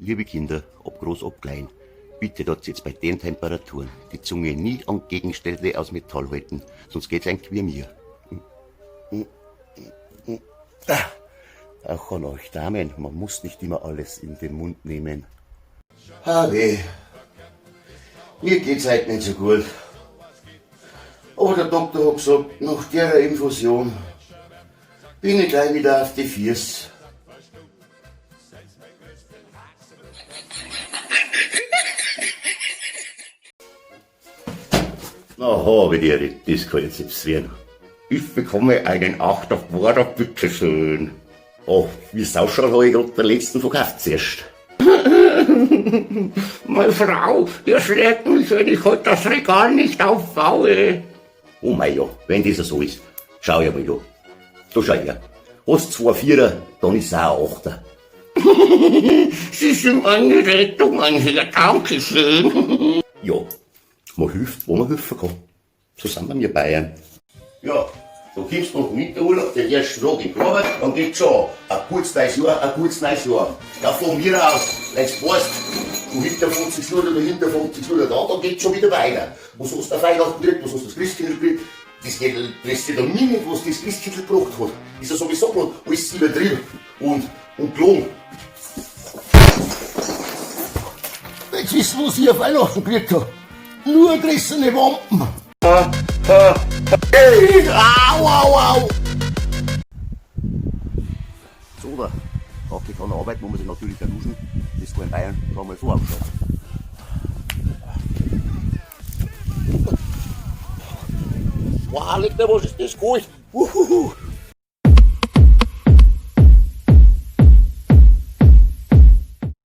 Liebe Kinder, ob groß, ob klein, bitte dort jetzt bei den Temperaturen die Zunge nie an Gegenstände aus Metall halten, sonst geht's ein wie mir. Ah, auch an euch Damen, man muss nicht immer alles in den Mund nehmen. Ah weh, mir geht's heute nicht so gut. Aber der Doktor hat gesagt, nach der Infusion bin ich gleich wieder auf die Füße. Na, habe die, das kann jetzt nicht werden. Ich bekomme einen Achter Border, bitteschön. Oh, wie es ausschaut, habe ich gerade den letzten verkauft zuerst. Meine Frau, die schlägt mich, wenn ich heute das Regal nicht aufbaue. Oh mei ja, wenn das so ist, schau ich mal da. Da schau her. Hast zwei Vierer, dann ist es auch ein Achter. Sie sind meine Rettung, mein Herr, Dankeschön. Ja, man hilft, wo man helfen kann. So sind wir Bayern. Ja, du kommst nach dem Winterurlaub, den ersten Tag in die Arbeit, dann geht's schon. Ein gutes neues Jahr, ein gutes neues Jahr. Ja, von mir aus, wenn du weißt, du hinter 50 Uhr oder hinter 50 Uhr da, dann geht's schon wieder weiter. Was hast du auf Weihnachten gekriegt, was hast du das Christkindl gekriegt? Das geht, lässt sich da nie nicht, was das Christkindl gebracht hat. Ist ja sowieso gerade alles übertrieben und gelogen. Jetzt wissen wir, was ich auf Weihnachten gekriegt hab. Nur gerissene Wampen. Au, au, au. So, da. Nach getaner Arbeit muss man sich natürlich auch duschen. Das kann in Bayern schon mal so ausschauen. Wow, leck mir, was ist das kalt? Uhuhu.